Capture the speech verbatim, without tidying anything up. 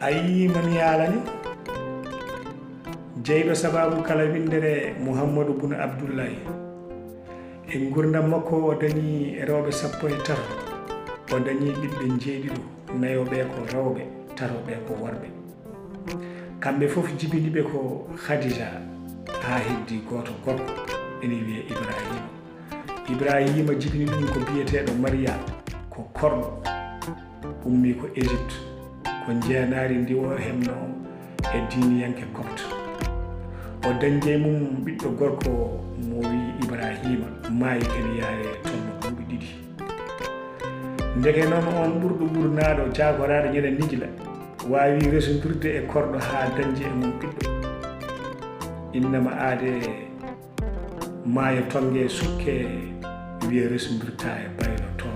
A yiyiima mi yaalani? Jeyɗo sabaabu kala winndere Muhammadu bun Abdullahi. E nguurndam makko o dañi rewɓe sappo e tato, o dañi ɓiɓɓe njeeɗiɗo, nayo ɓe ko rewɓe, tato ɓe ko worɓe. Kamɓe fof jibini ɓe ko Khadija, haa heddi gooto gorko, ene wiyee Ibrahima. Ibrahima jibini ɗum ko biyeteeɗo Mariya, ko korɗo, ummii ko Égypte, ko njeenaari ndi o heɓnoo e diiniyanke Copte. O dañde mum ɓiɗɗo gorko mo wii Ibrahima, maayi kene yaare tolno duuɓi ɗiɗi. Ndeke noon on ɓurɗo ɓurnaaɗo caakoraaɗo ñande nigila waawi resondirde e korɗo haa dañde e mum ɓiɗɗo. Innama aade maayo tonnge sukke wiye resondirta e baylo to